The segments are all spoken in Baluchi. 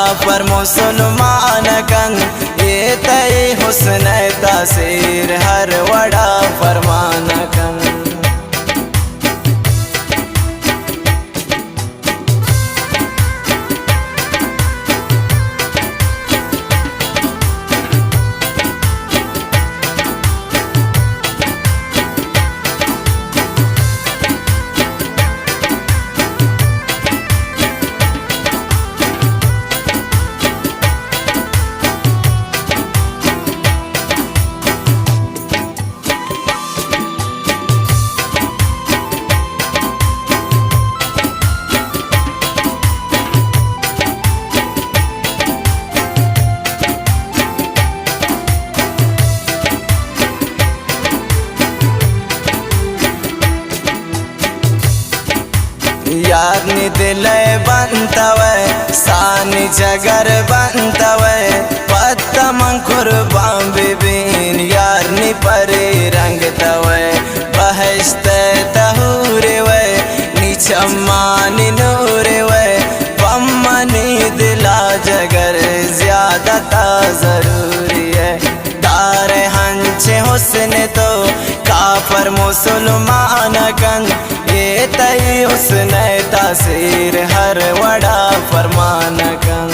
کافر مسلمان کن، اے تئی حسن ءِ تاثیر ہر وڑا فرمان کن۔ یار نی دل ءِ بنتوئے، ساہ نی جگر بنتوئے، پت من قربان ببین، یار نی پری رنگ توئے، بہشت ءِ تہور وئے، نی چمانی نور وئے، پمنی دلا جگر زیادہ تا ضروری ہے۔ دار ہنچ حسن تو کافر مسلمان کن، اے تئی حسن ءِ تاثیر ہر وڑا فرمان کن۔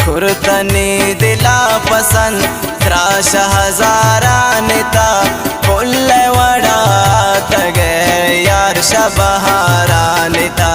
کرتنی دلا پسند، ترا شہ ہزاران تا، پل وڑا تگے یار شہ بہاران تا۔